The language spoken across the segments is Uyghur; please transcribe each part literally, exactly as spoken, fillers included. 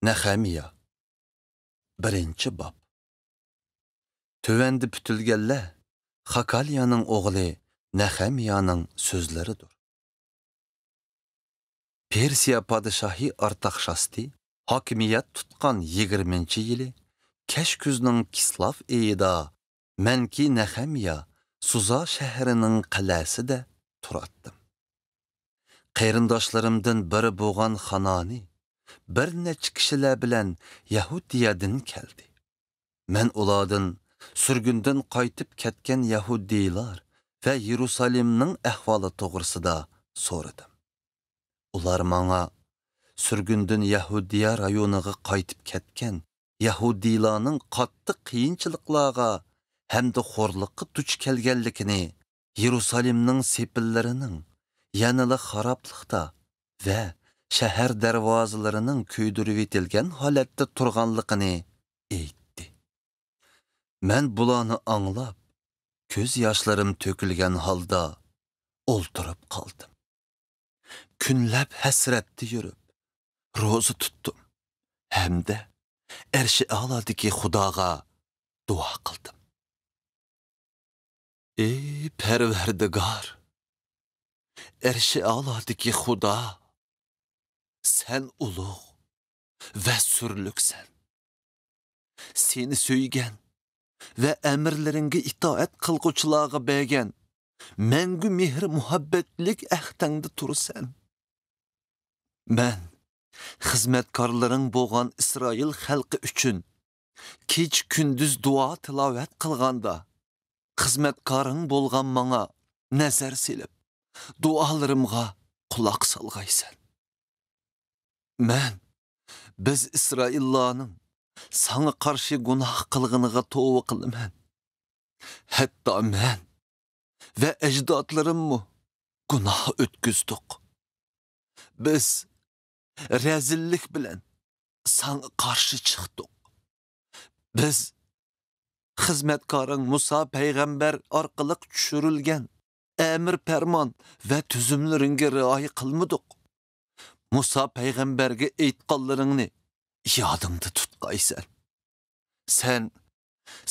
نەخەمىيا. بىرىنچى باب. تۆۋەندە پۈتۈلگەنلەر خاكالىيانىڭ ئوغلى نەخەمىيانىڭ سۆزلىرىدۇر. پېرسىيە پادىشاھى ئارتاخشاستى ھاكىمىيەت تۇتقان يىگىرمىنچى يىلى، كەچكۈزنىڭ كىسلاۋ ئېيىدا، مەنكى نەخەمىيا سۇزا شەھىرىنىڭ قەلئەسىدە تۇراتتىم. قېرىنداشلىرىمدىن بىرى بولغان خانانى بىر نەچچە كىشىلەر بىلەن يەھۇدىيەدىن كەلدى. مەن ئۇلاردىن سۈرگۈندىن قايتىپ كەتكەن يەھۇدىيلار ۋە يېرۇسالېمنىڭ ئەھۋالى توغرىسىدا سورىدىم. ئۇلار ماڭا سۈرگۈندىن يەھۇدىيە رايونىغا قايتىپ كەتكەن يەھۇدىيلارنىڭ قاتتىق قىيىنچىلىقلارغا ھەمدە خورلۇققا دۇچ كەلگەنلىكىنى، يېرۇسالېمنىڭ سېپىللىرىنىڭ يەنىلا خارابلىقتا ۋە شەھەر دەرۋازىلىرىنىڭ كۆيدۈرۈۋېتىلگەن ھالەتتە تۇرغانلىقىنى ئېيتتى. مەن بۇلارنى ئاڭلاپ، كۆز ياشلىرىم تۆكۈلگەن ھالدا ئولتۇرۇپ قالدىم. كۈنلەپ ھەسرەتتە يۈرۈپ، روزا تۇتتۇم ھەمدە ئەرشى ئالادىكى خۇداغا دۇئا قىلدىم. ئى پەرۋەردىگار، ئەرشى ئالادىكى خۇدا، سەن ئۇلۇغ ۋە سۈرلۈكسەن. سېنى سۆيگەن ۋە ئەمىرلىرىڭگە ئىتائەت قىلغۇچىلارغا بەرگەن مەڭگۈ مېھىر-مۇھەببەتلىك ئەھدىڭدە تۇرىسەن. مەن خىزمەتكارلىرىڭ بولغان ئىسرائىل خەلقى ئۈچۈن كېچە-كۈندۈز دۇئا-تىلاۋەت قىلغاندا، خىزمەتكارىڭ بولغان ماڭا نەزەر سېلىپ، دۇئالىرىمغا قۇلاق سالغايسەن. مەن بىز ئىسرائىللارنىڭ ساڭا قارشى گۇناھ قىلغىنىغا توۋا قىلىمەن. ھەتتا مەن ۋە ئەجدادلىرىممۇ گۇناھ ئۆتكۈزدۇق. بىز رەزىللىك بىلەن ساڭا قارشى چىقتۇق. بىز خىزمەتكارىڭ مۇسا پەيغەمبەر ئارقىلىق چۈشۈرۈلگەن ئەمىر پەرمان ۋە تۈزۈملىرىڭگە رىئايە قىلمىدۇق. مۇسا پەيغەمبەرگە ئېيتقانلىرىڭنى يادىڭدا تۇتقايسەن. سەن،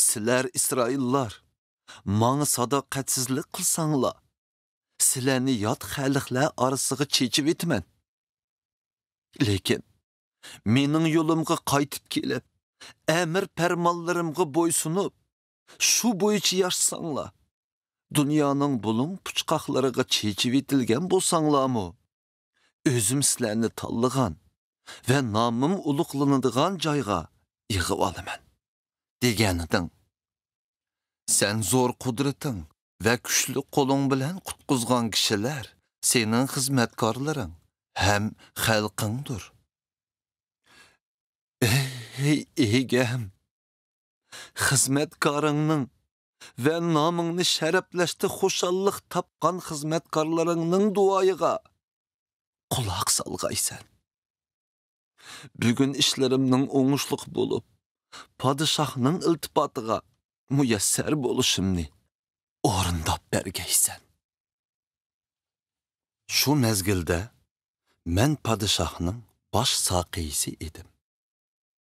سىلەر ئىسرائىللار ماڭا ساداقەتسىزلىك قىلساڭلار، سىلەرنى يات خەلقلەر ئارىسىغا چېچىۋېتىمەن. لېكىن مېنىڭ يولۇمغا قايتىپ كېلىپ، ئەمىر پەرمانلىرىمغا بويسۇنۇپ، شۇ بويىچە ياشىساڭلار، دۇنيانىڭ بۇلۇڭ پۇچقاقلىرىغا چېچىۋېتىلگەن بولساڭلارمۇ، ئۆزۈم سىلەرنى تاللىغان ۋە نامىم ئۇلۇغلىنىدىغان جايغا يىغىۋالىمەن، دېگەنىدىڭ. سەن زور قۇدرىتىڭ ۋە كۈچلۈك قولۇڭ بىلەن قۇتقۇزغان كىشىلەر سېنىڭ خىزمەتكارلىرىڭ ھەم خەلقىڭدۇر. ئەي ئىگەم! خىزمەتكارىڭنىڭ ۋە نامىڭنى شەرەپلەشتە خۇشاللىق تاپقان خىزمەتكارلىرىڭنىڭ دۇئايىغا قۇلاق سالغايسەن. بۈگۈن ئىشلىرىمنىڭ ئوڭۇشلۇق بولۇپ، پادىشاھنىڭ ئىلتىپاتىغا مۇيەسسەر بولۇشۇمنى ئورۇنداپ بەرگەيسەن. شۇ مەزگىلدە مەن پادىشاھنىڭ باش ساقىيسى ئىدىم.